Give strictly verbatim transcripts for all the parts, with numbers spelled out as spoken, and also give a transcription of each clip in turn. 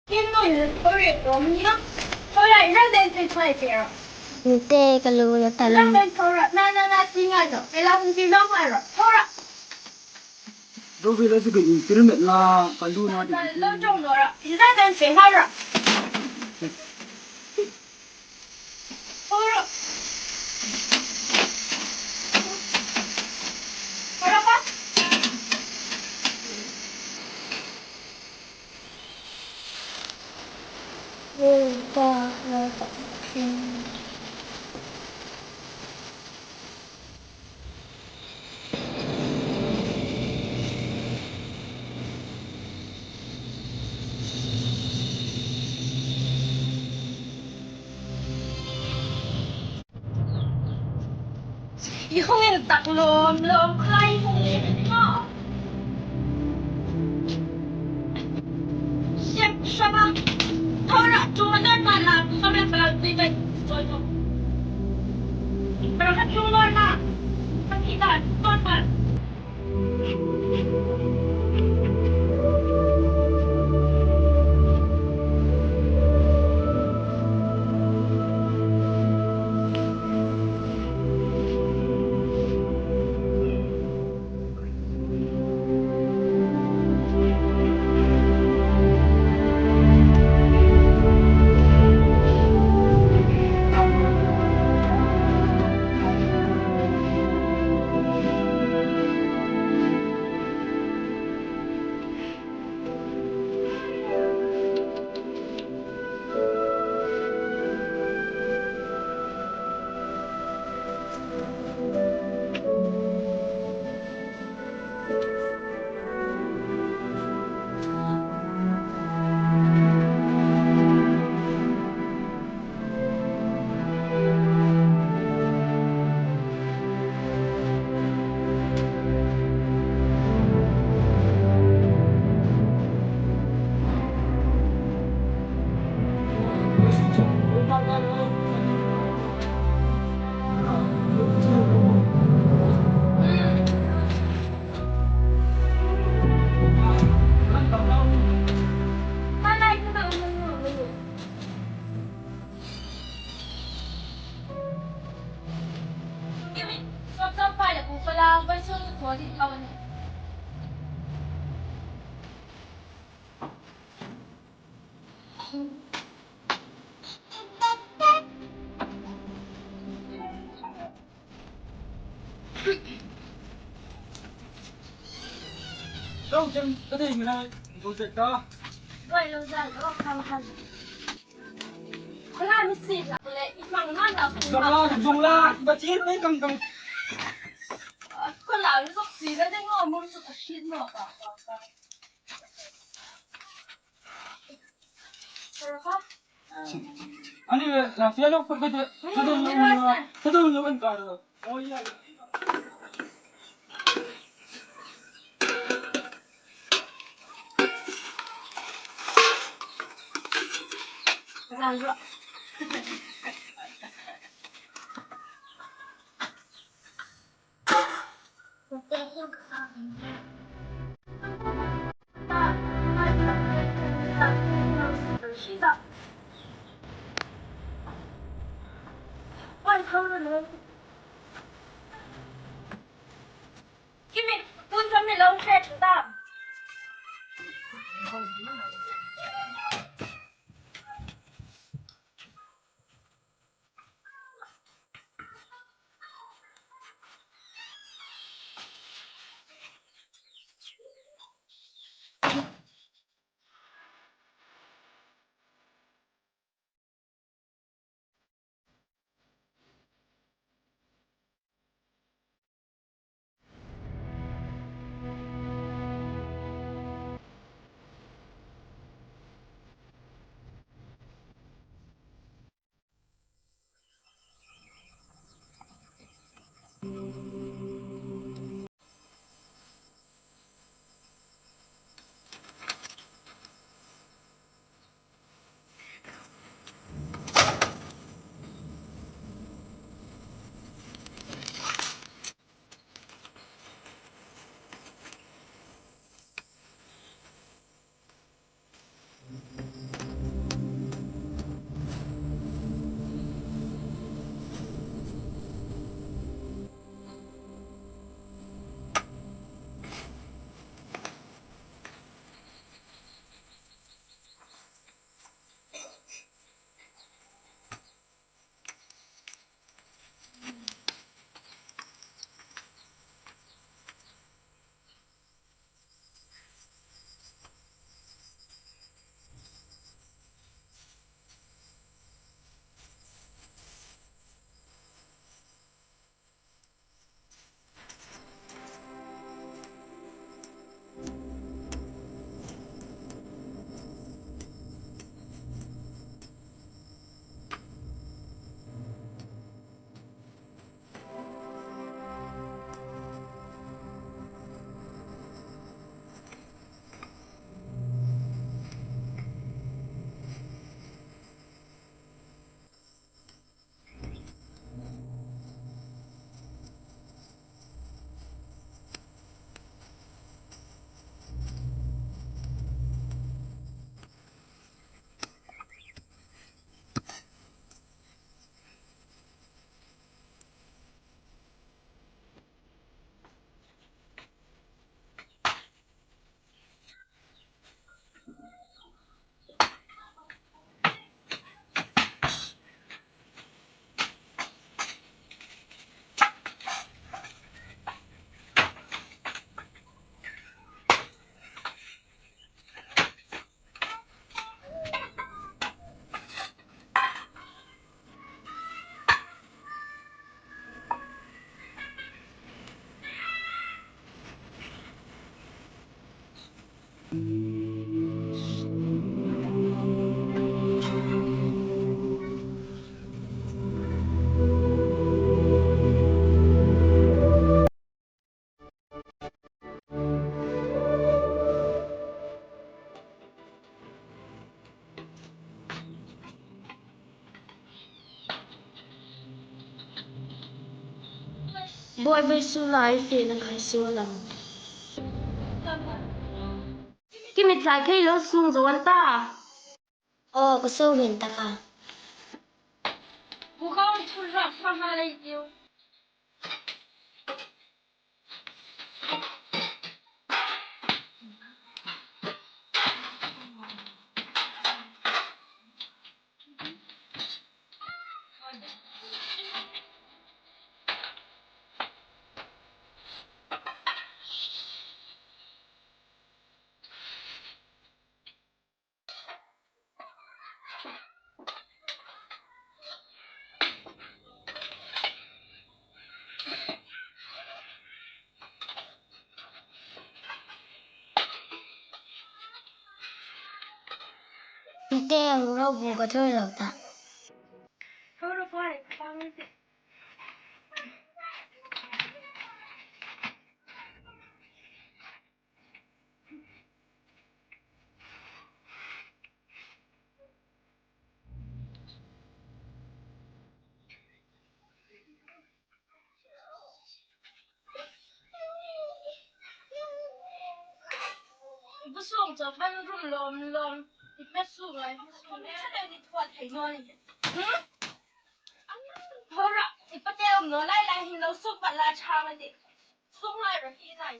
Kin noi le kore to mi na. Kore ra den te try te ra. Ni te ka lu na ta la. Ra den to ra. Na, na, na, ti nga to. Ela hung ti na ma ra. To ra. Ro ve la si ka internet la ka lu na ti. Lo jong lo ra. Ila den se ha ra. I hung intak lawm lawm lai hung in maw. Siam hrama. Thora chunga nan ma la, thora pal ti mai. Choi choi. Thora chunga na. Ka ti ta, choi choi. Lo chen ka ding lai, lo chen ka. Bai lo chen, lo khang khang. Kala mi si la le, i mang man la. Zong la, zong la, ba chin mai kang kang. Kala mi sok si la ding o, mun sok a shit mo ka. Ani la fia lo ko bete. Tadong lo an ka. Oh ya. Kimi, tun kami lo hret ta. Boi, boi, su lai, te na kai su lam. Ki mit lai kai lo sung zo an ta. Aw, ka sung hin ta ka. Bu ka un thur ra fa ha lai tiu. Te ang lo bu ka thur lo ta. Bu sung cha ban rum lom lom. I pe su lai bu sung. Ni thuat thei naw ni. Hmm? Hora, i pa te um naw lai lai hin lo suk pat la chang a ti. Suk ngai ra hi ngai.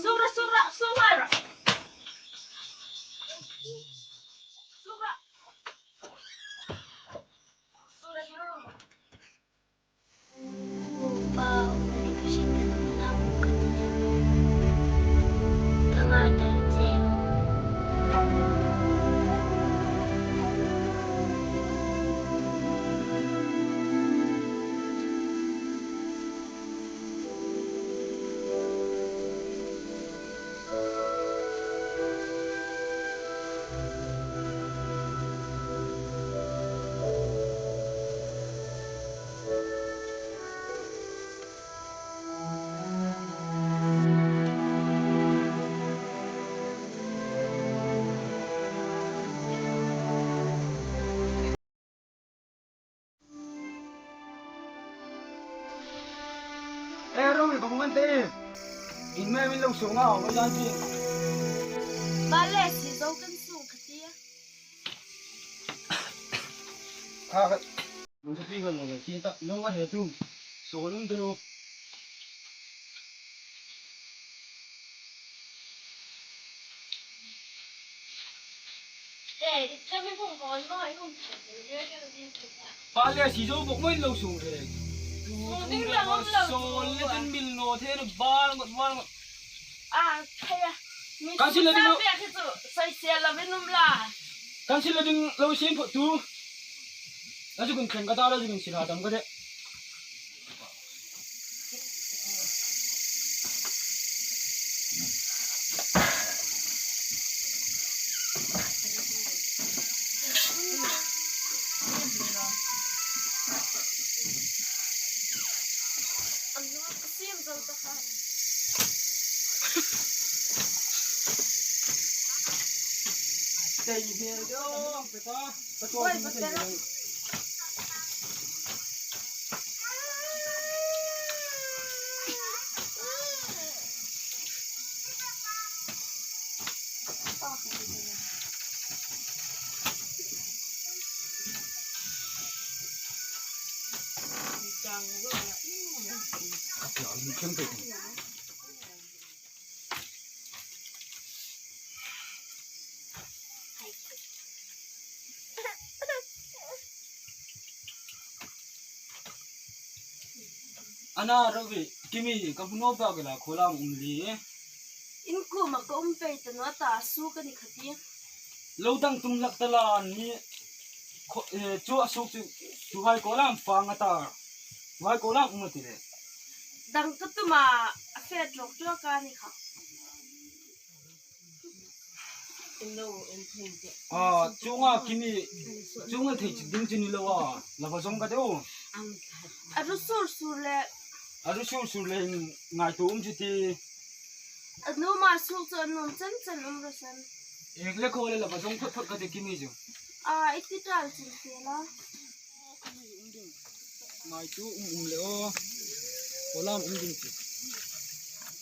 Suk ra, suk ra, suk ngai ra. Suk ra. Suk ra hi ro. E, ro ni bang man te. In me min lo sung a, ma jan ti. Ba le si zo kan sung ka ti a. Ka, ka. Lo sa pi kan lo ka ti ta, lo ka he tu. So lum tu. Pa le si zo bok mai lo sung re. Sung ding la hom lo. So le kan mil no the no bal ngot bal ngot. A, thei a. Kan si le ding lo. Sai se la min um la. Kan si le ding lo sin pho tu. Na chu kun khen ka ta la chu kun si la dam ka de. Ana, Ravi, Kimi, ka hmu naw bak la, khuo lam um li. In kuoma ka um pei ta naw ta, a suok a ni kha ti. Lo dang tum hlak ta la ni, kho, eh, chu a suok chu, chu hai khuo lam fang a ta. Chu hai khuo lam um a ti le. Dang ka tum a, a fe tlawk tlawk a ni kha. A, chunga Kimi, chunga thei chi ding chi ni lo a, la va zawng ka deu. A ru sur sur le. A ru sur sur le ngaituo um chu ti. A nuom a suok chu a nuom chen chen um ro san. Ek le kho le la va zawng phot phot ka ti Kimi chu. A, i ti tal chin ti la. Ngai chu um um le o. Kolam um ding chu.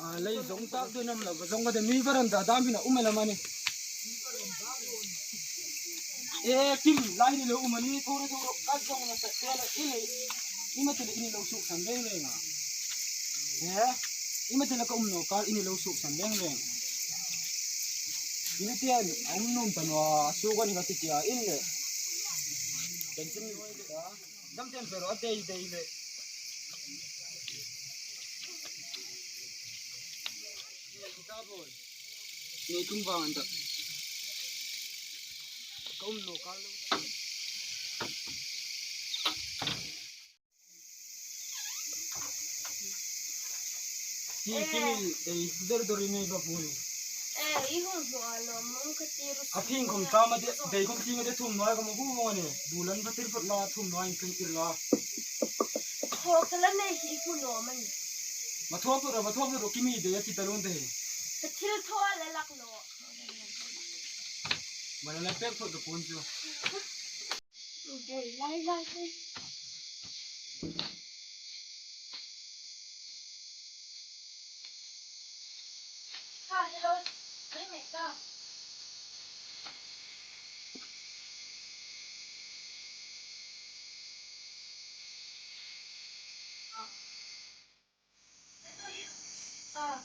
A lei zong tak dun am lo, zong ka de mi veranda dam hin a um e lam a ni. E, kim lai ni lo um a ni, tho re tho ro, ka zong na sa te la i le. I ma te le i ni lo suk san reng reng a. E, i ma te le ka um naw kar i ni lo suk san reng reng. I ni tian, a um nuom ta naw a, suk a ni ka ti tia in le. Kan chin ni ta. Dam ten pero a dei dei le. Nei kum vang an ta. Ka um naw kar lo. Hi, eh, kimi ei der dor i nei ba bun. Eh, i hung hua lo, mong ka ti ru. A phing khom ta ma de, dei khom ti ma de thum noi ka ma bu mo ne. Bulan ba tir phot la thum noi in kan tir la. Tho ka la nei hi hu lo man. Ma tho pu ro, ma tho pu ro, kimi dei a ti ta lun de. Ka thil tho a la lak lo. Ma la la pek phot ka pun chu. Lai lai lai. Ha, hello. Ai, me ta. Ah. Ah.